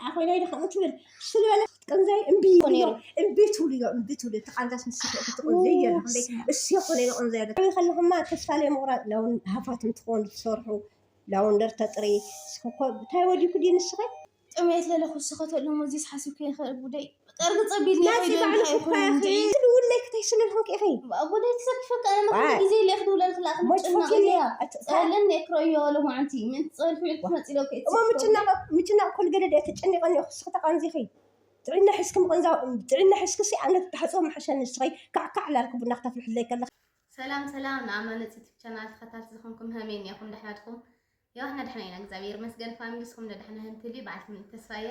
ኣኾይና ኢለ ከምኡ ትብል ስልበለ ክትቅንዘይ እምቢ ይብልዮ። እምቢ ትብልዮ። እምቢ ትብልዮ። ተቃንዛስ ንስኺ ክትቅንዘይ የለ። እሲ ኮነ ኢለ ቅንዘይ ያለ። ከለኹማ ተስፋ ለይ ምቑራጥ ለውን ሃፋትም ትኾኑ ትሰርሑ ላውንደር ተጥሪ። ስኮ እንታይ ወዲኩ ዲ ንስኺ? ጥሜት ለለ ክስኸተሉ ሙዚስ ሓሲብኩ ይኽእል ጉደይ። ቀርቢ ጸቢል ናይ ናዚ ባዕሉ እንታይ እኮ ይኹን እንጂ። ትድውለይ ክተይስልል ኾንክ ኢኺ። ጉደይ ትሰክፈካ፣ ኣነ ዋይ። ግዜ ኢለ ክድውለል ክላ ሞት ክምጭና ፎኪ እያ። ኣት-፣ ጸልን የክረዮ ሎማዓንቲ። ምን ትጸልፊ ክትመጽእ ኢለ እኮ እሞ ይትሰክፈ። ምጭናቕ፣ ምጭናቕ ኩል ገለ ደ ተጨኒቐኒ እኮ ስኽታ ቃንዚኺ። ጥዕና ሒዝክም ቐንዛ፣ ጥዕና ሒዝክሲ ኣነ ክትሓጽቦ ምሓሸኒ ንስኺ ካዕ ካዕ ላልክ ቡና ክተፍልሕለይ ከለኻ። ሰላም ሰላም፣ ንኣማነጽ ዩቱብ ቻናል ተኸታተልቲ ዝኾንኩም፣ ሀሜን ያኹም፣ ደሕና ድኹም? ያው፣ እሕና ደሕና ኢና፣ እግዚኣብሔር ይመስገን። ፋሚሊ፣ እስኹም ዶ ደሕና? ህንትሊ በዓልቲ ምን ተስፋ እያ።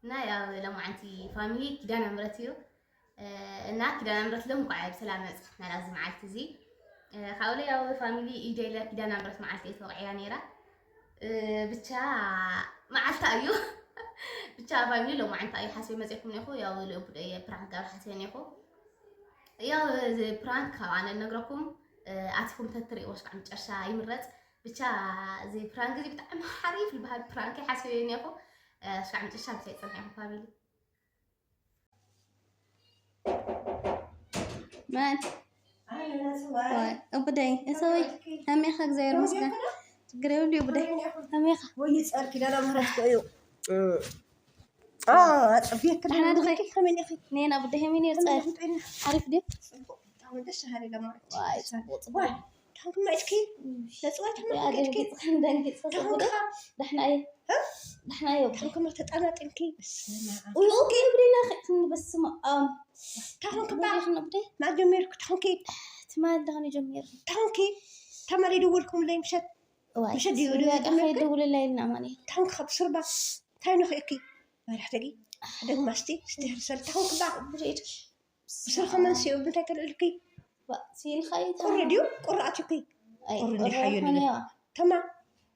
እና ያው፣ ለማዓንቲ ፋሚሊ ኪዳነ ምሕረት እዩ። እ፣ እና ኪዳነ ምሕረት ሎም እንኳዕ ብሰላም መጽእና ላዚ መዓልቲ እዚ። እ፣ ካብኡ ያው፣ ፋሚሊ ኢደለ ኪዳነ ምሕረት መዓልቲ እየ ተወቂያ ነይራ። እ፣ ብቻ መዓልታ እዩ። ብቻ ፋሚሊ፣ ሎም መዓልታ እዩ ሓስበ መጽእኩም ነይኹ። ያው፣ ልእቡ ዶ እየ ፕራንክ ጋር ሓስበ ነይኹ። ያው፣ እዚ ፕራንክ ካብ ኣነ ነግረኩም፣ እ፣ ኣቲኹም ተትርእይዎ እስካዕ መጨረሻ ይምረጽ። ብቻ፣ እዚ ፕራንክ እዚ ብጣዕሚ ሓሪፍ ዝበሃል ፕራንክ እዩ ሓስበዮ ነይኹ። እ፣ እስካዕ መጨረሻ ብቻ ይጸንሐ ኢኹም ፋሚሊ። መን? ኣይ፣ ነጽዋይ። ዋይ፣ እቡደይ፣ እሰወይ፣ ከመይ ኢኻ? እግዚኣብሔር ይመስገን። ችግር የብሉ፣ እቡደይ። ከመይ ኢኻ? ወይ ጸርኪ፣ ደህና ምህረት እኮ እዩ። እ፣ ኦ፣ ኣጸብየክ ደህና ዲኺ? ከመይ ኢኺ? ኔና፣ እቡደይ፣ ከመይ ነይሩ? ከመይ ጸር-፣ ኢኺ? ጥዕና? ሓሪፍ ድዩ? ጽቡቅ። ብጣዕሚ ደስ በሃሊ ለማዓንቲ። ዋይ፣ ጽቡቅ፣ ጽቡቅ። ዋይ፣ ታንክማ እስኪ። ነጽዋይ፣ ታንክማ እስኪ። ደንጊጽ፣ ደንጊጽ፣ ታንክማ። ጽቡቅ። ደሕና እየ። እ? ደሕና እየ። ታንክማ ተጣናጢንኪ። በስመ ኣብ። ኡይ፣ ኦኬ፣ እብሪና ኸይትን፣ በስመ ኣብ። ታንክማ። እብሪና ኸይትን፣ እብሪ። ማን ጀሚርኩ? ታንኪ። ትማል ደኸነ ጀሚር። ታንኪ። ተማሊ ደወልኩምለይ ምሸት። ዋይ፣ ምሸት ድዩ ስሚ ደወል በቃ ጀሚርኩ? ከይደውልለይ ኢልና ማን እዩ? ታንኪ ካብ ስርባ። እንታይ ንኽእኪ? መራሕተጊ። ደግማ እስቲ፣ እስቲ ህርሰል። ታንክባ። ብሬድ። ብስርኺ መንስኡ ብምንታይ ተልዕልኪ? ዋ፣ ሲልካ እዩ ቁሪ ድዩ? ቁሪ ኣትዩኪ? ኣይ፣ ቁሪ እንዲህ ቁሪ ሓዩሉ ኣይኮነ እዩ። ያ። ተማ።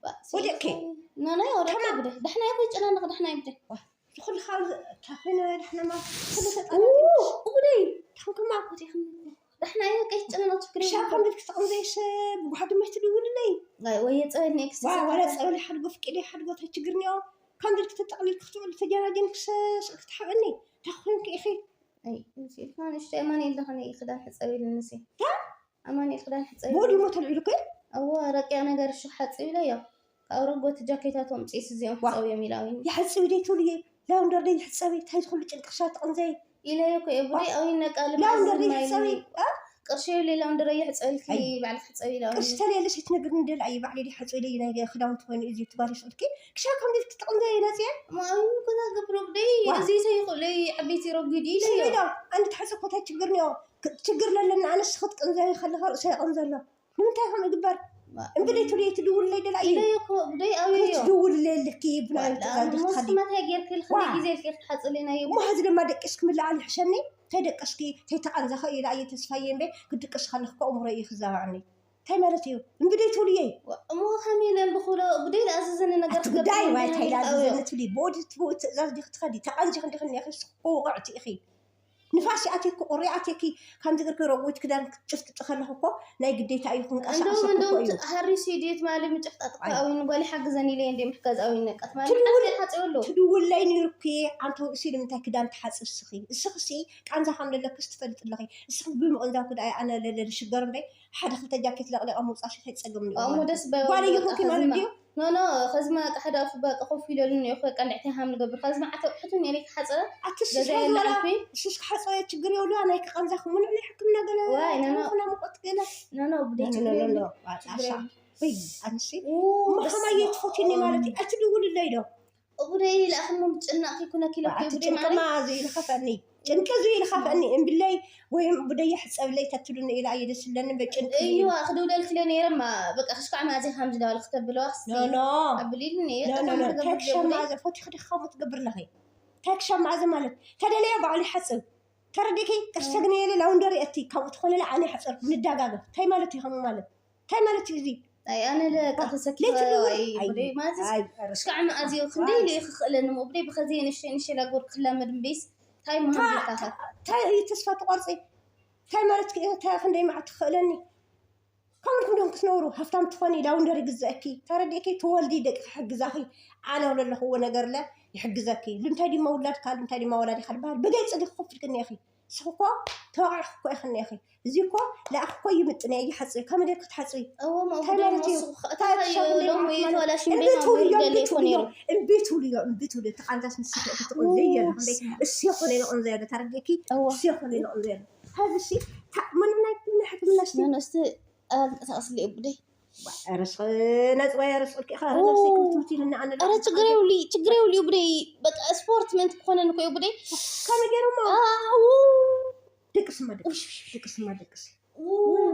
ዋ፣ ወዲቕኪ? ሲልካ እዩ። ኖ፣ ኖ፣ ወዲቕኪ ተማ። ብደ። ዳሕና ይኹ ይጨናነቕ፣ ዳሕና ይብደ። ዋ፣ ዝኹሉ ካብ ዝ-፣ ታኺነ ዳሕና ማ-፣ ኩሉ ተጣላቂ። ኡ፣ እጉደይ። ታንክማ። ወዲቕኒ። ዳሕና እዩ፣ ቀይጨናነቕ ችግር ክሻብ የብሉን። ከም ድልክ ተቕንዘይ ሰብ፣ ጓሕ ድማ ትድውልለይ። ኣይ፣ ወየ ጸበል ኔክስት ዋ፣ ሰዓት ዋላ ኣታ። ጸበል ሓድጎ ፍቂደ ሓድጎ ታይ ችግር ኒኦ። ከም ድልክ ተጠቕሊልክ ክትውዕል ተጀናጀንክ ሰ-፣ ክትሓበኒ። ታኾንክ ኢኺ። ኣይ፣ ንስኢልካ ንእሽተይ ኣማኑኤል ደኸነ እዩ ክዳን ሕጸብ ኢሉኒ ሲ። ታ? ኣማኑኤል ክዳን ሕጸብ ኢሉኒ። ብኡ ድሞ ተልዒሉኪ? እወ፣ ረቂቕ ነገር እሺ ሓጽብ ኢለዮ። ካብ ረጎት ጃኬታቶም ጺስ እዚኦም ዋ። ሕጸብዮም ኢላዊኒ። ይሕጽብ ደይ ትብልዬ? ላውንደር ደይ ይሕጸብ? እንታይ ዝኹሉ ጭንቅሻ ትቕንዘይ? ኢለዮ እኮ እየ፣ ብደይ ዋ። ኣዊን ነቃ ልማዝ ላውንደር ደይ ዝማይ ይሕጸብ? ኢሉኒ። እ? ቅርሺ የብለይ ላውንደር ይሕጸብልኪ፣ ኣይ። ባዕልኪ ሕጸቢ ኢላዊኒ። ቅርሺ ተለየለሽ ኣይትነግርኒ ደል ኣየ ባዕለይ ደይ ሕጸብ ኢለይ ናይ ክዳውንቲ ኮይኑ እዚ ትባሪ ስልኪ። ክሻብ ከም ደይ ትቕንዘይ ነጽየ? ማዊን ኮታ ገብሮ ብደይ ዋ። እዚ ሰይኹለይ ዓበይቲ ረጒድ ኢለዮ። ስሚዶ፣ ኣንቲ ትሕጽብ ኮታ ችግር ኒኦ። ክ-፣ ችግር ለለና ኣነስ ክትቅንዘይ ከለኻ ርእሰ ይቕንዘሎ። ንምንታይ ከም እግበር? ማ-፣ እምብደይ ትብለይ ትድውልለይ ደላ እዩ። ኢለዮ እኮ፣ ብደይ ኣብዮ። ክትድውልለይ ኣለኪ፣ ብናይ ዋላ፣ ትእዛዝ ሞስ ክትኸዲ። መታይ ጌርኪ ኢልክኒ ዋ። ግዜ ኢልኪ ክትሓጽልናዮ። እሞ ሕዚ ድማ ደቂስኪ ምለዓል ይሕሸኒ። ተይ ደቀስኪ፣ ተይ ተቐንዘኺ ኢላ እየ ተስፋዬ እምበይ፣ ክድቅስ ከለኺ እኮ እምሮ እዩ ክዛባዕኒ። እንታይ ማለት እዩ? እምብደይ ትብልየይ? ዋ፣ እሞ ከመይ ኢለ እምቢ ክብሎ? ብደይ ዝኣዘዘኒ ነገር ኣቲ ክገብር ጉዳይ እየ ዋይ እንታይ ኢላ ኢልካዮ? ኣዘዘኒ ትብሊ? ብኦዲ ትብኡ ትእዛዝ ዲኺ ትኸዲ? ተቐንዚኺ እንዲኺ እኒአኺ፣ ስኺ ክውቕዕቲ ኢኺ። ንፋስ ይኣትየኪ፣ ቁሪ ይኣትየኪ፣ ከምዚ ገርኪ ረጒድ ክዳን ክትጭፍጥጢ ከለኺ እኮ ናይ ግዴታ እዩ ክንቀሳቐሰኪ እንደውም፣ እኮ እንደውም እዩ። ት-፣ ሃሪሱ እዩ ድዩ ትማሊ ምጭፍጣጥ እኮ ኣይ። ኣዊኒ ጓል ይሓግዘኒ ኢለ እንደ ምሕጋዝ ኣዊኒ ነቃ ትማሊ ትድውል-፣ ሓፂ ኣሎ። ትድውለይ ነይሩኪ፣ ኣንተ ውእሲ ንምንታይ ክዳን ትሓፅብ እስኺ? እስኽሲ ቃንዛ ከም ዘለክስ ትፈልጥ ኣለኺ። እስኺ ብምቕንዛው ክዳ ኣነ ለለ ልሽገር እምበይ፣ ሓደ ክልተ ጃኬት ለቕሊቐ ምውፃእሽ እንታይ ፀገም እኒኦ እሞ ማለት ደስ እዩ? በ-፣ ጓል እዩ በቃ ኮንኪ ማለት ከዝማ-፣ ድዩ? ኖ፣ ኖ፣ ከዝማ በቃ ሓደ ኣፉ በቃ ኮፍ ኢለሉ እኒኦ፣ በቃ እንድዕቲ ሃም ንገብር። ከዝማ ዓተብ ሕቱን እየ ክሓፅረ ኣቲ ስስ ገዛ ሓይዝ ዋላ የለዓልኩ። ስስ ክሓፅረ ችግር የብሉ። ናይ ክቐንዛኹ ምኑዕ ናይ ሕክምና ገለ ዋይ፣ ኖ፣ ኖ። ተረኽና ሙቐት ገለ። ኖ፣ ኖ፣ ብደይ ኖ፣ ኖ፣ ችግር ኖ፣ የብሉ። ኖ። ዋ፣ ችግር ጣሳ። የብሉ። ወይ፣ ኣንሲ። ኡ፣ እሞ በስመ ከማየ ኣብ። ትፈትኒ ማለት እዩ። ኣቲ ድውልለይ ዶ? እቡደይ ለኣኽሞ ምጭናቕ ይኩነኪ ኢለ ኣቲ ብደይ ጭንቅማ ማለት። እዚ ኢልኻ ፈኒ። ጭንቂ እዚ ኢልኻ ፈኒ። እምብለይ ወይ ብደይ ሕጸብለይ ተትሉኒ ኢላ እየ ደስ ዝብለኒ። በጭንቂ እዩ፣ ክድውለልኪ ኢለ ነይረ፣ ማ-፣ በቃ፣ ክሽካዕ መኣዘ ከም ዝደዋል ክተብለዋ ክሲ ኖ፣ ኖ። ኣብል ኢሉኒ እየ። ኖ፣ ኖ፣ ጠቐም ኖ። ክገብር ተክሻ ብደይ። መኣዘ ፈቲኺ ዲኻ ክትገብር ኣለኺ? ተክሻ መኣዘ ማለት ተደለየ ባዕሉ ይሓጽብ። ተረዲኺ? ቅርሺ ኖ። ተግንየለ ላውንደሪ እቲ ካብኡ ትኾነለ ኣነ ይሓጸርኩ። ንዳጋገፍ። እንታይ ማለት እዩ ከምኡ ማለት? እንታይ ማለት እዩ እዚ? ኣይ፣ ኣነ ለ-፣ ዋ፣ ቀተሰኪ ለይቲ ድውል? ዋይ፣ ኣይ፣ ብደይ ማለት ኣይ፣ ኧረ ክሽካዕ መኣዝዮ ክንደይ ዋይ። ኢለ ክኽእለኒ እሞ ብደይ ብኸዚ ንእሽተይ ንእሽተይ ላጎር ክላመድ እምበይስ፣ እንታይ እሞ ታ-፣ ሃገርካኸ? ታ-፣ ታይ እዩ ተስፋ ትቆርጺ? እንታይ ማለት እዩ? ታ-፣ ክንደይ መዓት ትኽእለኒ? ከምልኩም ዶም ክትነብሩ ሃፍታም ትኾኒ ላውንደሪ ግዘእኪ ተረዲእኪ ትወልዲ ደቂ ክሕግዛኺ ኣነ ለለኽዎ ነገርለ ይሕግዘኪ ልምታይ ድማ ውላድካ ልምታይ ድማ ወላዲካ ዝበሃል ብገይፂ ዲ ክኸፍልክኒ ኢኺ ንስኺ እኮ ተባቒዕኪ እኮ ኢኺ እኒኢኺ እዚ እኮ ንኣኺ እኮ ይምጥን እየ ይሓፅብ ከመይ ጌርኪ ክትሓፅቢ እዎም እንታይ ማለት እዩ እታ ትሸፍነይ ሎሚ ማለት ተበላሽ እምቢ እንዴት ውልዮ ደለ እንዴት ይኮን ውልዮ ነይሩ እንዴት ውልዮ እንዴት ውልዮ ተቃልዳስ ንስኺ ክትቆይ ዘይየለ ክንደይ እሱ ይኾነ ይለቆን ዘየለ ተረዲእኪ እዎ እሱ ይኾነ ይለቆን ዘየለ ሀብሲ ታ- ምን ናይ ምን ሕክምና እስቲ ነነስቲ ኣንቀሳቀስሊ እብደይ ርስ ነፅዋ የርስልኪ ኢኻ ነብሰይ ክምትምት ኢልና ኣነ ኣረ ችግር የብሉ ችግር የብሉ ብደይ በቃ ስፖርት ምን ትኮነን እኮ ብደይ ከመይ ገይሮሞ ኣው ድቅስማ ድቅስ ድቅስማ ድቅስ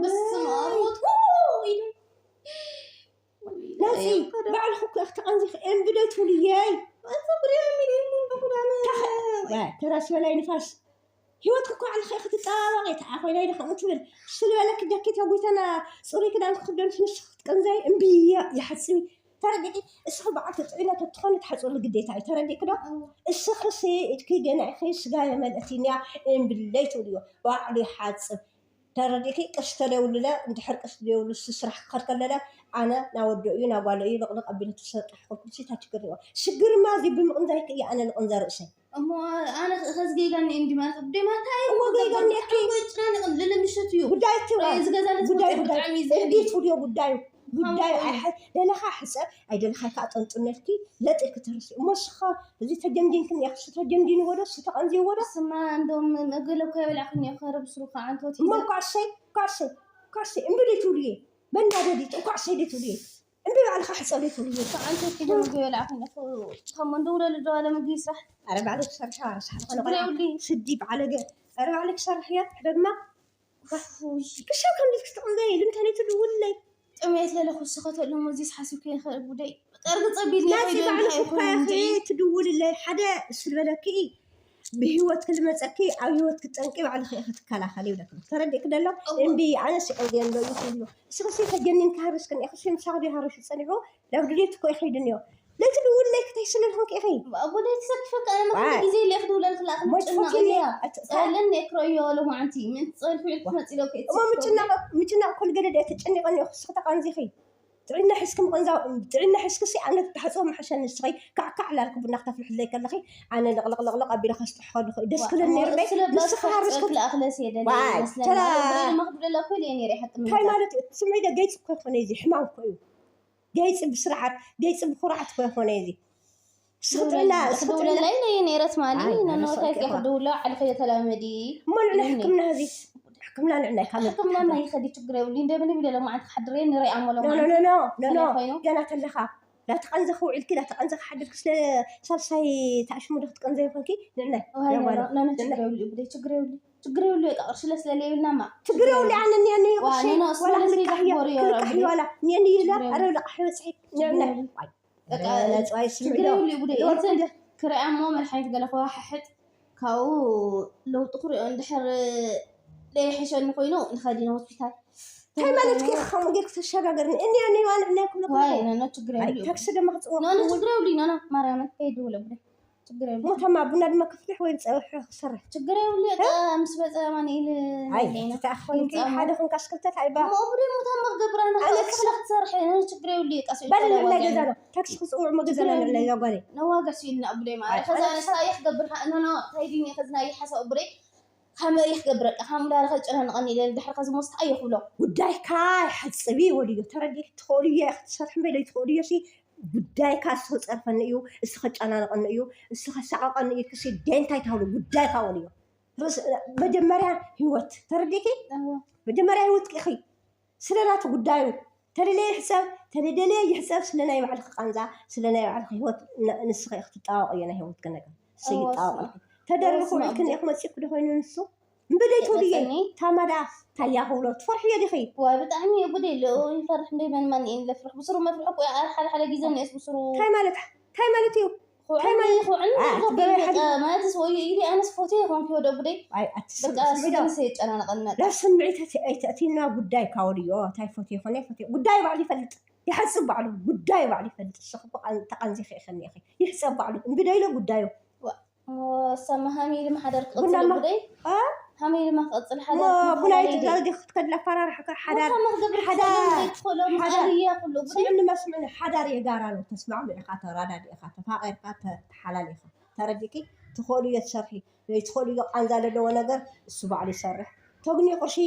በስመ ኣብ ወጥኩ ኢሉ ነፂ ባዕልኺ እኮ ኢኺ ተቐንዚኺ እምቢ ዶ ትብልየይ ተራሲ በላይ ንፋስ ሂወትኪ እኮ ባዕልኺ ኢኺ ትጠባበቒ ተዓ ኮይና ኢለ ከምኡ ትብል ስልበለኪ ጃኬት ኣጉተና ፅሩይ ክዳን ክክደንስ ንስኺ ክትቅንዘይ እምቢ ይሓፅቢ ተረዲእኪ እስኺ በዓልቲ ጥዕና ተትኾኒ ትሓፅበሉ ግዴታ እዩ ተረዲእኪ ዶ እስኽሲ ኢድኪ ገና ኢኺ ስጋ የመልእቲ እኒኣ እምብለይ ትብልዮ ባዕሉ ይሓፅብ ተረዲእኪ ቅርሺ ተደውልለ እንድሕር ቅርሺ ደውሉ እሱ ስራሕ ክኸድ ከለለ ኣነ ናወዶ እዩ ናጓሎ እዩ ልቕልቕ ኣቢለ ተሰጥሕ ኮልኩ ሲ ታ ችግር እኒኦ ሽግርማ እዚ ብምቕንዛይኪ እየ ኣነ ልቕንዘ ርእሰይ እሞ ኣነ ከዚ ገይጋኒ እንዲ ማለት ደማታ እዎ ገይጋኒ እኪ ጭናንቕ ልል ምሽት እዩ ጉዳይ ትዋ ጉዳይ ጉዳይ እንዴት ውድዮ ጉዳዩ ጉዳዩ ኣይሐ ደለኻ ሕፀብ ኣይደለኻ ከዓ ጠንጥነልኪ ለጥ ክትርሲ እሞ ስኻ እዚ ተጀምዲንክን እያ ክሱ ተጀምዲን ወዶ ሱ ተቐንዚ ወዶ ስማ እንዶም መገለ እኮ የበላዕክን እየ ከረብ ስሩ ከዓ እንቶት እሞ ኳሰይ ኳሰይ ኳሰይ እምብሊ ትውልዬ በናደዲት ኳሰይ ዲ ትውልዬ እምቢ ባዕልኻ ሕፀብ ዶ ትብሉ? ኣንተ ኪዶ ምግቢ በላዕኺ ነፉ ከም እንደውለሉ ዶ ኣለ ምግቢ ይስራሕ። ኣረ ባዕለይ ክሰርሕ ኣረ ሰሓል ኾነ ችግር ቆልዓ የብሉይ። ስዲ ባዕለገ ኣረ ባዕለይ ክሰርሕ እያ ሕደግማ ክሻው ከም ዲት ክትቕንዘይ ልምታለይ ትድውልለይ ጥሜት ለለ ክስኸተሉ ሙዚስ ሓሲብከ ይኽእል ጉደይ ቀርቢ ጸቢልኒ ናፂ ከይደ ባዕልኺ እንታይ እኳ ይኹን ኢኺ እንጂ ትድውልለይ ሓደ እሱ ዝበለኪ ብህይወት ክልመፀኪ ኣብ ህይወት ክትጠንቂ ባዕልኺ ኢኺ ትከላኸሊ ይብለኪ ተረዲእኪ ደሎ እምቢ ኣነ ሲዕል ገሎ እዩ ትብሎ እስኺ ሲ ተጀኒንኪ ሃሪስክን ኢኺ ሲ ምሳኺ ድዩ ሃሪሱ ፀኒሑ ናብ ድሌት እኮ ይኸይድ እኒኦ ለይቲ ድውል ለይቲ ተይስልል ኾንኪ ኢኺ ኣቦ ለይቲ ሰኪፈካ ኣነ መኸነ ግዜ ኢለ ክድውለልክ ላእክ ምጭናቕ እያ ጸልን የክረዮ ሎማዓንቲ ምን ትጸልፊ ኢልክ ትመጽ ኢለክ እሞ ምጭናቕ ምጭናቕ ኩል ገለ ድያ ተጨኒቐ እኒኦ ክስኺ ተቃንዚኺ ጥዕና ሒዝኪ ምቕንዛው ጥዕና ሒዝኪ ሲ ኣነ ክትሓፅቦ ምሓሸኒ ንስኺ ካዕካዕ ላልኪ ቡና ክተፍልሕለይ ከለኺ ኣነ ለቕለቕለቕለቕ ኣቢለ ከስጥሕ ከለኹ እዩ ደስ ክብለኒ ነይሩ እምበይ ንስኺ ሃርስኪ ክልኣኽለስ እየ ደለ ዋይ ይመስለኒ ተላ ኣነ ብሬ ድማ ክብለላ እኮ ኢለ እየ ነይረ ሓቂ እንታይ ንምዛት ማለት እዩ እቲ ስምዒ ዶ ገይፂ እኮ ይኮነ እዚ ሕማም እኮ እዩ ገይፂ ብስርዓት ገይፂ ብኩርዓት እኮ ይኮነ እዚ ስኽጥዕና ስኽጥዕና ክትደውለለይ ነይ ነይረ ትማሊ ኣይ፣ ነኖ ኣነ እንታይ ሰው ኬ ክድውሎ ዓልኺ ተላመዲ እሞ ንዕና ሕክምና እዚ ሕክምና ንዕና እዩ ካብ ሕክምና ናይ ኸዲ ችግር የብሉ እንደምን ይብለ ሎማዓንቲ ክሓድር እየ ንሪኣ እሞ ኖ ኖ ሎማዓንቲ ኖ ኖ ኖ ኖ ከመይ ኮይኑ? ገና ተለኻ ላተቐንዘ ክውዕልኪ ላተቐንዘ ክሓድርኪ ስለ ሳልሳይ ተኣሽሙ ዶ ክትቀንዘ ይኾንኪ ንዕና ዋይ ኖ ኖ ኖ ኖ ችግር የብሉ ይብለ ችግር የብሉ ችግር የብሉ የቃ ቅርሺ ለስለለ የብልና ማ ችግር የብሉ ኣነ ኒየኒ ዋ ቅርሺ ኖ ኖ ወላ ስለስለ ክልቃሕ እያ ይግበሩ ክልቃሕ ይወራ እያ ወላ ኒየኒ ይላ ኣረ ላቃሕ በፅሒ ንዕና ዋይ በቃ ነፅዋይ ችግር ስምዒዶ የብሉ ይብሉ ይወርቁ እንትን እንደ ክሪኣሞ መድሓኒት ገለ ከዋሓሕጥ ካብኡ ለውጢ ክሪኦ እንድሕር ለይሕሸኒ ኮይኑ ንኸዲ ንሆስፒታል እንታይ ማለት ኪ ከምኡ ጌርኪ ተሸጋገርኒ እኒ ኣነ ዋን ዕናይ ኩሉ ዋይ ነኖ ችግር የብሉ ታክሲ ድማ ክፅወ ኖኖ ችግር የብሉ ኖኖ ማርያምን ከይድውለ ብለ ችግር የብሉ ሞተማ ቡና ድማ ክፍልሕ ወይ ፀብሒ ክሰርሕ ችግር የብሉ የቃ ምስ በፀ ኣማኒኤል ኣይ ኣለና ተኣኾይንኪ ሓደ ኹንካ ሽክልተት ኣይባ እሞ ብደሞ ታማ ክገብር ኣነ ኣነ ክስለ ክትሰርሕ ችግር የብሉ የቃ ስለ በል ንዕናይ ገዛና ታክሲ ክፅውዕ ሞ ገዛና ንዕናይ እዛ ጓለይ ነዋገር ስኢልና ብደይ ማለት ከዛ ኣነስታ እየ ክገብር ኖኖ ከይድኒ ከዝና ይሓሳብ ብደይ ከመይ ክገብረካ ከም ዳርኸ ጨናንቐኒ ኢለ ድሕሪ ከዚ ሞስታ ኣየ ክብሎ ጉዳይካ ይሓፅብ እዩ ወልዮ ተረዲእኪ ትኽእሉ እየ ክትሰርሒ እምበይ ለይትኽእሉ እዮ ሲ ጉዳይካ እስኺ ፀርፈኒ እዩ እስኺ ጨናንቐኒ እዩ እስኺ ሰቐቐኒ እዩ ክሲ ደንታይ ታብሉ ጉዳይካ ወልዮ ርእስ- መጀመርያ ህይወት ተረዲእኪ እዎ። መጀመርያ ህይወት ቂኺ ስለ ናቱ ጉዳዩ ተደለየ ይሕፀብ ተደለየ ይሕፀብ ስለ ናይ ባዕልኺ ቃንዛ ስለ ናይ ባዕልኺ ህይወት ን- ንስኺ ኢኺ ትጣወቂ እዮ ናይ ህይወት ከነገር ንስኺ እዎ፣ ይጣወቂ ስማ። ተደርቢ እዎ፣ ስማ፣ ክውዒልክን ብጀ- ኢኺ መፂእኩ ዶ ኮይኑ ንሱ እምብደይ ተውልየ ተፀኒ። ታማዳ ታያ ክብሎ ትፈርሕዮ ዲኺ ዋ ብጣዕሚ እየ ጉድ የለ ይፈርሕ እንደ መን ማን እየ ለፍርሕ ብስሩ መፍርሕ እኮ እየ ሓደ ሓደ ግዜ ንእስ ብስሩ እንታይ ማለት እንታይ ማለት እዩ እንታይ ማለት እዩ ኩዕኒ ኩዕኒ አ፣ ገበያ ገበያ ሓዲጋ። ማለት ወይ ኢሊ ኣነስ ፎቶ ይኾንክ ወደ ጉደይ ኣይ ኣቲ በቃ ስምዒት ስምዒት ስለ ሰይጨናነቐና ላ ስምዒት ኣቲ ኣይተእቲና ጉዳይ ካወልዮ እንታይ ፎቶ ይኾነ ፎቶ ጉዳይ ባዕሉ ይፈልጥ ይሓስብ ባዕሉ ጉዳይ ባዕሉ ይፈልጥ ንስኺ እኮ ቃል- ተቃንዚኺ ኢኺ እኒኢኺ ይሕሰብ ባዕሉ እምቢ ዶ ኢለ ጉዳዩ ሰማሃሚ ኢሊ ማሓደር ክቕፅል ቡናማ። ጉደይ አ? ከመይ ድማ ክቕጽል እሞ ሓዳር ቡናይ ትፈላለዩ ትጋል ድዩ? ዲኺ ክትከድላ ኣፈራርሕካ ሓዳር? ወካ መኽገብሪ ሓዳር። ትኸሎም ዘይትኸሎም ሓዳር። ኣልያ ኩሉ ቡናይ። ስምዕኒ መስምዕኒ ሓዳር የጋራ ነው። ተስማዕሚ ኢኻ፣ ተራዳድ ኢኻ፣ ተፋቒርካ፣ ተ-፣ ተሓላሊኻ። ተረዲእኪ? ትኽእሉ እዮ ትሰርሒ። ዘይትኽእሉ እዮ ቃንዛ ዘለዎ ነገር እሱ ባዕሉ ይሰርሕ። ተግንዮ ቅርሺ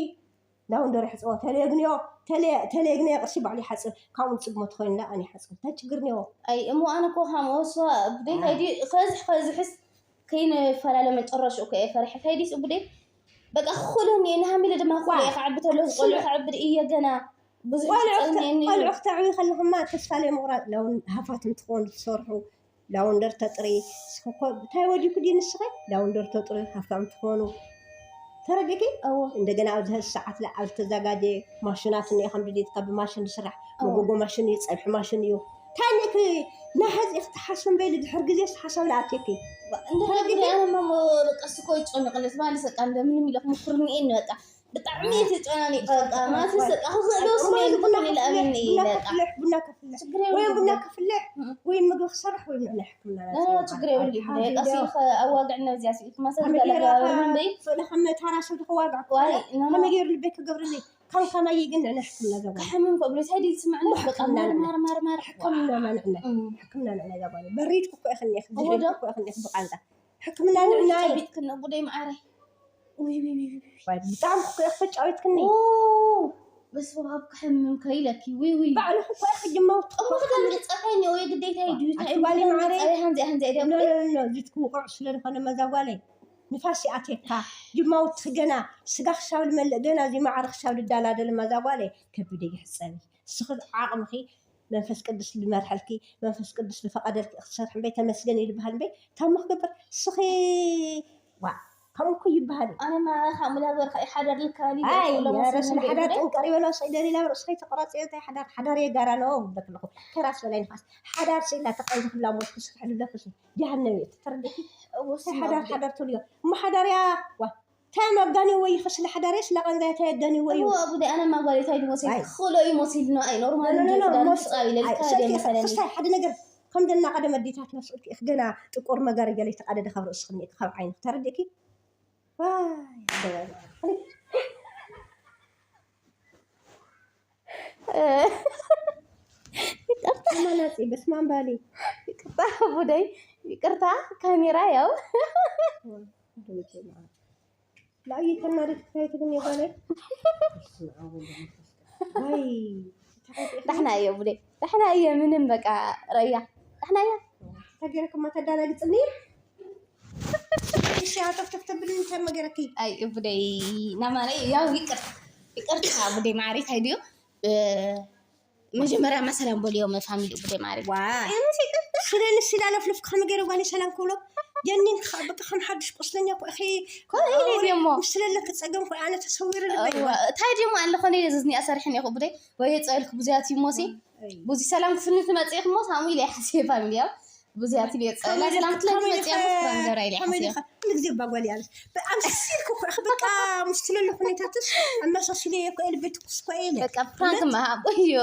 ላውንደሪ ሕጽቦ፣ ተለየግንዮ፣ ተለ-፣ ተለየግንዮ ቅርሺ ባዕሉ ይሓጽብ። ካብኡ ጽግሞ ትኾይንላ ኣነ ይሓጽብ። እንታይ ችግር እኒኦ? ኣይ፣ እሞ ኣነ እኮ ከምኡ እሷ ብደይ ኣይ። ከይዲ፣ ከዝሕ፣ ከዝሕስ ከይንፈላለ መጨረሽኡ እኮ እየ ፈሪሐ። ከይዲስ እቡደይ በቃ ክኾለኒ እየ፣ ንሃሚለ ድማ ክኾሎ እየ፣ ዋ። ክዓቢ ተሎ ክቆሎ ክስምዕ። ክዓቢ እየ ገና። ብዙሕ ቆልዑ ክተ-፣ ዝጸልኒ እየ። ቆልዑ ክተዕቢ ከለኹማ ተስፋ ለይ ምቑራጽ፣ ላውን ሃፋትም ትኾኑ ትሰርሑ፣ ላውንደር ተጥሪ፣ ንስኺ እኮ እንታይ ወዲኩ ድዩ ንስኺ? ላውንደር ተጥሪ፣ ሃፋም ትኾኑ። ተረዲእኪ? እወ። እንደገና ኣብዚ ሕዚ ሰዓት ላይ ኣብ ዝተዘጋጀ ማሽናት እኒኦ፣ ከም ድሌትካ ብማሽን ዝስራሕ፣ እወ። መጎጎ ማሽን እዩ፣ ጸብሒ ማሽን እዩ። እንታይ እኒእኪ? ናይ ሕዚ ክትሓስቢ እምበይ፣ ድሕር ግዜ ሓሳብ ለኣትየኪ። እንደገና ተረዲእኪ? ኣነ እሞ በቃ እሱ እኮ ይጨንቕለት ማለት በቃ እንደምንም ኢለ ክምኩርኒ እየ በቃ። ብጣዕሚ እየ ተጨናኒቐ በቃ። ማለትስ በቃ ክኽእሎ ስለ ዝኾነ ኢለ ኣሚነ እየ ቡና በቃ። ከፍልሕ፣ ቡና ከፍልሕ። ችግር ወይ የብሉን። ቡና ከፍልሕ፣ እም። ወይ ምግቢ ክሰርሕ፣ ወይ ንሕክምና ኖ፣ ኖ፣ ናጽና። ችግር የብሉን። ኣይ፣ በቃ ሓንቲ ሲልኸ ኣዋግዕና እዚኣ ሲልክ መሰል ከመይ ገለ ገይራ ገበርኒ እምበይ። ስእሊ ከመ ታራ ሰብ ድኸዋግዕ እኮ ዋይ፣ እየ። ኖ፣ ኖ። ከመይ ገይሩ ልበይ ክገብርለይ? ካብ ከማይ ግን ንሕክምና ዘዋግዕ። ክሕምም እኮ ብለይ፣ እንታይ ድዩ ዝስምዐኒ? እሞ በቃ ሕክምና ማር፣ ንዕና። ማር፣ ማር፣ ማር። ሕክምና ንዕና። እም። ሕክምና ንዕና እዛ ጓል። በሪድኩ እኮ እየ ክኒኤ፣ እወ ዶ? በሪድኩ እኮ እየ ክኒኤ ብቓንዛ። ሕክምና ውይ፣ ንዕና እዩ። ጸቢጥክኒ፣ ቡደይ መዓረይ። ውይ፣ ውይ፣ ውይ፣ ውይ። ዋይ፣ ብጣዕሚ እኮ ኢኺ ተጫዊትክኒ። ኦ፣ በስመ ኣብ ክሕምም ከይለኪ፣ ውይ፣ ውይ። ባዕልኺ እኮ ኢኺ ጅማውቲ እሞ እኮ ክደም ክሓምም። ጸፈኒ፣ ወይ ግዴታ እዩ፣ ኣቲ እንታይ ጓለይ እሞ መዓረይ። ጸበይ ሃንዚ፣ ሃንዚ፣ ሃንዚ፣ ኖ፣ ኖ፣ ኖ፣ ኖ፣ እዚ ትውቅዕ ስለ ዝኾነ መዛ ጓለይ። ንፋስ ይኣትየካ። ጅማውቲ ገና ስጋ ክሻብ ልመልእ፣ ገና እዚ ማዕረ ክሻብ ልዳላደል መዛ ጓለይ። ከቢደይ ይሕጸቢ። ንስኺ ዓቕምኺ መንፈስ ቅዱስ ዝመርሐልኪ፣ መንፈስ ቅዱስ ዝፈቐደልኪ ክትሰርሒ እምበይ፣ ተመስገን እዩ ዝበሃል እምበይ፣ ታሞ ክገብር ስኺ፣ ዋ፣ ከምኡ እኮ ይበሃል እዩ። ኣነ ማ ካብ ሙላ ገርካ ይሓደር ልካ ሊ ኣይ፣ ገርኩ ሎም ኧረ ስለ ወስነን ሓዳር በይበለ። ጥንቅር ይበሎ፣ ስኢለ ሌላ ርእስኺ ተቆረጽ፣ እንታይ ሓዳር፣ ሓዳር የጋራ ነው፣ በክልኹ። ከራስ በላይ ንፋስ። ሓዳር ስኢላ ተቐንዚ ክብላ ሞት ክስራሕ ልብለክሲ። ጀሃነም እዩ፣ ተረዲእኪ? እወ፣ እንታይ ሓዳር፣ ስማ ሓዳር ትብልዮ? እሞ ሓዳር እያ፣ ዋ፣ እንታይ መጋኒ ወይ ይኸስል ሓዳር እያ፣ ስለ ቐንዛ እንታይ ኣጋኒ ወይ እዩ? እወ፣ ቡደይ፣ ኣነ ማ ጓል እንታይ ድሞሲ? ኣይ። ክኽእሎ እዩ ሞሲል ነው፣ ኣይ፣ ኖርማል ኖ፣ ኖ፣ እንጂ ኖ፣ ክዳን ሞስ-፣ ክጻብ ኢለ ኣይ፣ ልካ ሰኪ፣ ደመሰለኒ። ክስታይ፣ ሓደ ነገር ከም ደናቐደም ኣዴታትና ስኡልኪ፣ እኽ፣ ገና ጥቁር መጋረጃ ለይተቓደደ ካብ ርእስኺ እኒኤ፣ ካብ ዓይንኺ፣ ተረዲእኪ? ዋይ፣ ኣደባባይ። ይቅርታ። ተመለሲ፣ በስመ ኣብ በሊ። ይቅርታ፣ ቡደይ፣ ይቅርታ፣ ካሜራ ያው። ላእይ ተናደድ ክሳይት ግን የባለ። በስመ ኣብ ወወልድ ወመንፈስ ቅዱስ። ወይ፣ ዳሕና እየ፣ ቡደይ፣ ዳሕና እየ፣ ምንም በቃ፣ ረያ፣ ዳሕና እየ። ተገይርክማ ተዳናግጽኒ? እሺ፣ ኣተፍተፍ ተብልኒ እንታይ መገረኪ? ኣይ፣ ቡደይ፣ ናማረይ፣ ያው ይቅርታ፣ ይቅርታ፣ ቡደይ ማዕረይ፣ እንታይ ድዩ? እ፣ መጀመርያ ማ ሰላም በልዮም ፋሚሊ ቡደይ ማዕረይ። ዋ። ስለ ንስላ ለፍልፍ ከም ገይረ ጓኒ ሰላም ክብሎ። ጀኒን ከ-፣ በቃ ከም ሓድሽ ቁስለኛ እኮ፣ እኺ፣ ኮነ ኢለ ድየ እሞ? ምስ ስለለክ ጸገም እኮ ኣነ ተሰዊሩ ልበይ። እዋ፣ እንታይ ድየ እሞ ኣለ ኮነ ኢለ ዝዝኒ ኣሰርሕን እኮ ቡደይ፣ ወይ ጸልክ ብዙያት ይሞሲ። ኣይ። ብዙ ሰላም ክፍልት መጽእክ ሞ ሳሙ ኢለ ሓሲበ ፋሚሊ ያው። ብዙያት ኢለ ጸላ ከመይ ሰላም ኢልካ፣ ክፍልት ከመይ መጽእያ ኢልካ፣ ሞ ፍራን ገብራ ኢለ ከመይ ሓሲበ። ኢልካ፣ ኩሉ ግዜ እባ ጓል እያ። ኣምሲልኩ እኮ ኢኺ፣ በቃ፣ ምስ ትለሉ ኩነታትስ ኣመሳሲለ እየ እኮ፣ ልቢ ትኩስ እኮ እየ ኢለ። በቃ፣ ፍራንክ እውነት? መሃብ፣ እዮ፣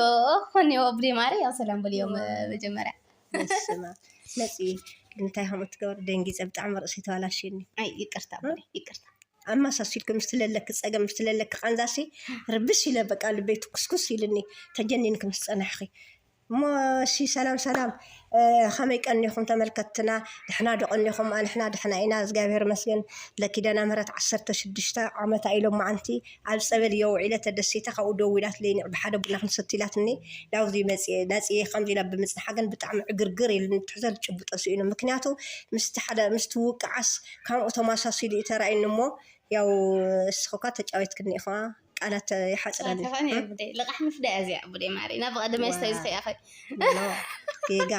ሆኔ ወብዴ ማሪ፣ ያው ሰላም በልዮም፣ ዋ። መጀመርያ። በስመ ኣብ። መጺ፣ እንታይ ከምኡ ትገብር፣ ደንጊጸ፣ ብጣዕሚ ርእሲ ተባላሽኒ። ኣይ፣ ይቅርታ፣ እ? ይቅርታ። ኣመሳሲልኩ፣ ምስ ትለለክ ጸገም፣ ምስ ትለለክ ቃንዛሲ፣ ርብሽ ኢለ፣ በቃ፣ ልበይ ትኩስኩስ ኢልኒ፣ ተጀኒንክ ምስ ጸናሕኺ። እሞ እሺ፣ ሰላም ሰላም፣ እ፣ ከመይ ቀኒኹም ተመልከትትና? ድሕና ዶ ቀኒኹም? ኣንሕና ድሕና ኢና፣ እግዚኣብሔር ይመስገን። ለኪዳነ ምህረት ዓሰርተ ሽዱሽተ ዓመታ ኢሎም መዓንቲ ኣብ ጸበል እየ ውዒለ ተደሲተ፣ ካብኡ ደዊላትለይ ኒዕ ብሓደ ቡና ክንሰቲ ኢላትኒ። ናብዚ መጽየ፣ ናጽየ ከምዚ ኢላ ብምጽንሓ ግን ብጣዕሚ ዕግርግር ኢሉኒ፣ ትሕዘ ዝጭብጦ ስኢኑ። ምክንያቱ ምስቲ ሓደ፣ ምስቲ ውቅዓስ ከምኡ ተመሳሲሉ እዩ ተራእዩኒ እሞ፣ ያው እስኺ እኳ ተጫዊትክኒ ኢኻ፣ ቃላት ይሓጽረኒ። ኣተኻኒ እ? ቡደይ፣ ልቓሕ ምፍዳይ እዚኣ ቡደይ ማሪ። ናብ ቀደማይ ስታይ ዋ። ዝኸያኸ። ኖ፣ ጌጋ።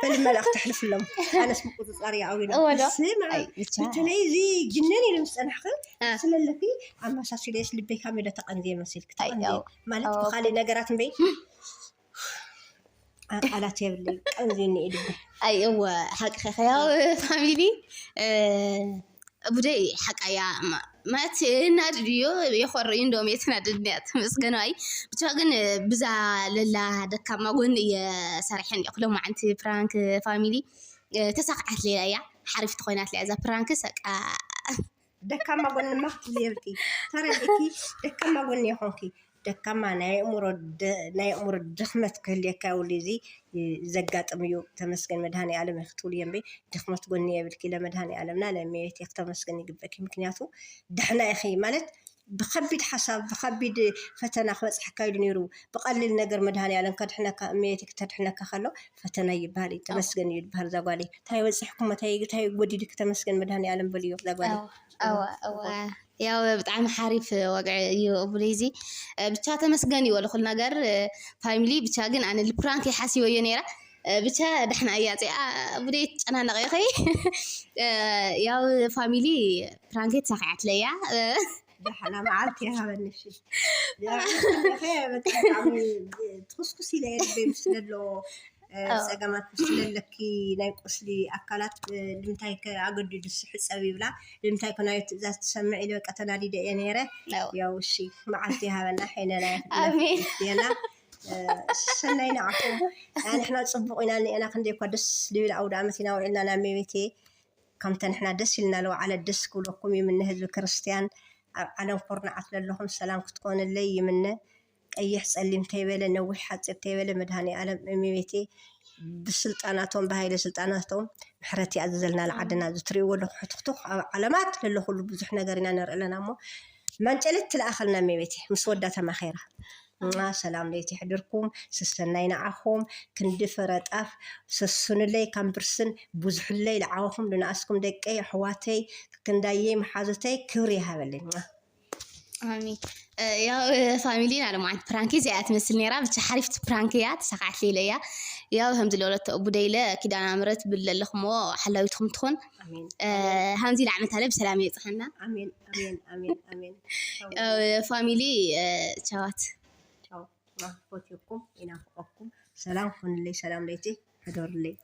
በሊ መልእኽቲ ኣሕልፍሎም። ኣነስ ምቁጽጻር እየ ኣዊና። እወ ዶ? ስምዓ፣ ኣይ፣ ብቻ። በተለይ እዚ ጅነን ኢሉ ምስ ጸናሕኺ፣ እ። ስለለኪ ኣመሳሲለስ ልበይ ካሜለ ተቐንዝየ መሲልኪ፣ ኣይ፣ ተቐንዝየ። ያው። ማለት ኣዎ። ብኻልእ ነገራት እምበይ፣ ቃላት የብለይ፣ ቀንዝየኒ እዩ ልበይ። ኣይ፣ እወ፣ ሓቅኺ ኢኺ። ያው ፋሚሊ፣ እ፣ ቡደይ ሓቃ እያ፣ ማ-፣ ማለት የናድድ እዩ፣ የኾርዕ እዩ፣ እንደውም የተናድድ እያ፣ ተመስገናይ። ብቻ ግን ብዛ ለላ ደካማ ጎኒ እየ ሰሪሐን እየ። ኩሎም መዓንቲ ፕራንክ ፋሚሊ፣ እ፣ ተሳክዓት ሌላ እያ፣ ሓሪፍቲ ኮይናት እያ እዛ ፕራንክ፣ ሰቃ ደካማ ጎንማ ክትብሊ የብልኪ። ተረዲእኪ? ደካማ ጎኒ ይኾንኪ። ደካማ ናይ ኣእምሮ ደ- ናይ ኣእምሮ ድኽመት ክህልየካ የብሉ። እዚ ዘጋጥም እዩ። ተመስገን መድሃኔ ዓለም ክትብሉ የንበይ። ድኽመት ጎኒ የብልኪ። ለመድሃኔ ዓለምና ለመየት ክተመስገን ይግበኪ። ምክንያቱ ዳሕና ኢኺ ማለት ብኸቢድ ሓሳብ ብኸቢድ ፈተና ክበፅሐካ ኢሉ ነይሩ። ብቐሊል ነገር መድሃኔ ዓለም ከድሕነካ እመየት ክተድሕነካ ከሎ ፈተና ይበሃል እዩ። ተመስገን እዩ ዝበሃል። እዛ ጓለይ እንታይ በፂሕኩም እንታይ እንታይ ጎዲሉ ክተመስገን መድሃኔ ዓለም በልዮ እዛ ጓለይ። እዋ እዋ ያው ብጣዕሚ ሓሪፍ ወግዒ እዩ። እቡለይ እዚ ብቻ ተመስገን እዩ ወለ ኩሉ ነገር። ፋሚሊ ብቻ ግን ኣነ ልፕራንክ ይሓስበዮ ነይራ። ብቻ ዳሕና እያ እዚኣ። እቡለይ ትጨናነቕ ኢኺ። ያው ፋሚሊ ፕራንክ ተሳኺዓትለያ። ዳሕና መዓልቲ ይሃበኒ። እሺ ትኩስኩስ ኢለ ልበይ ምስ ለሎ ጸገማት ምስ ለለኪ ናይ ቁስሊ ኣካላት ንምንታይ ኣገዲዱ ሕጸብ ይብላ። ንምንታይ ኮናዮ ትእዛዝ ትሰምዕ ኢለ በቃ ተናዲደ እየ ነይረ። ያው እሺ መዓልቲ ይሃበና ሐይነና ኣሜን። የና ሰናይ ንዓኹም። ንሕና ጽቡቕ ኢና እኒአና ክንደይ እኳ ደስ ዝብል ኣውደ ኣመት ኢና ውዒልና ናብ እመቤቴ። ከምተ ንሕና ደስ ኢልና ለውዓለ ደስ ክብለኩም ይምነ። ህዝቢ ክርስትያን ኣብ ዓለም ኩርናዓት ለለኹም ሰላም ክትኮንለይ ይምነ። ቀይሕ ጸሊም ተይበለ ነዊሕ ሓፂር ተይበለ መድሃኔ ዓለም እመቤቴ ብስልጣናቶም ብሃይለ ስልጣናቶም ምሕረት ይኣዝዘልና። ለዓድና እዚ ትሪእዎ ኣለኹ ሕትኽቱኽ ኣብ ዓለማት ለለኹሉ ብዙሕ ነገር ኢና ንርኢ ኣለና እሞ መንጨለት ትለኣኸልና እመቤቴ ምስ ወዳ ተማኼራ። እማ ሰላም ለይቲ ይሕድርኩም። ሰሰናይ ንዓኹም። ክንዲ ፍረ ጣፍ ሰሱንለይ ካብ ብርስን ብዙሕለይ ለዓኹም ልንኣስኩም ደቀይ ኣሕዋተይ ክንዳየይ መሓዙተይ ክብሪ ይሃበለይ። እማ ኣሜን። ያው ፋሚሊ ና ለማዓት ፕራንክ እዚኣ ትመስል ነይራ። ብቻ ሓሪፍቲ ፕራንክ እያ ተሳካዕት ሌለ እያ። ያው ከምዚ ለወለቶ ቡደይለ ኪዳነ ምሕረት ብለለኹሞ ሓላዊትኩም ትኹን። ኣሜን። ሃምዚ ለዓመት ኣለ ብሰላም የብፅሐና። ኣሜን ኣሜን ኣሜን ኣሜን። ፋሚሊ ቻዋት ቻው። ናፍቆትኩም ይናፍቆኩም። ሰላም ኩንለይ። ሰላም ለይቲ ሕደርለይ።